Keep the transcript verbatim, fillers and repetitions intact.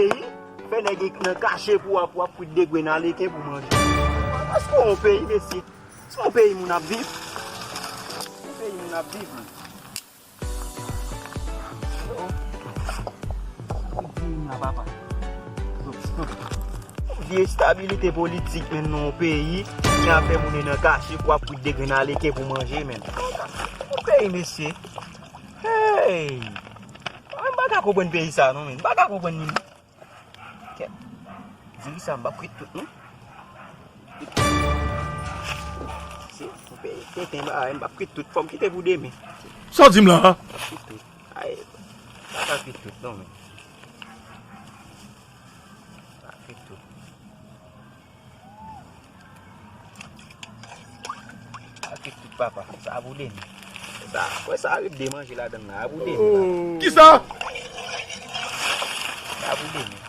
peyi, fè nèg nan kache pou w ap, pou w ap kwit degrenn aleken pou manje. Èske yon peyi, mesye? Se yon peyi moun ap viv? Yon peyi moun ap viv, menm. Yon peyi moun ap, papa. Vye estabilite politik, menm nan yon peyi, ki ap fè moun nan kache pou ap kwit degrenn aleken pou manje, menm. Yon peyi, mesye. Hey! Mwen, m pa ka konprann peyi sa, non, menm. M pa ka konprann li, non. Kèt. Diri sa, m p ap kwit tout, non. Se, m pe tenten bagay, m p ap kwit tout. Fò m kite pou demen. Sa w di m la a? M p ap kwit tout. Ay, m pa ka kwit tout, non, men. M p ap kwit tout. Ak tout papa, sa a pou demen. Sa, wè sa a ret de manje ladan l la, a pou demen, papa. Kisa? Sa a pou demen.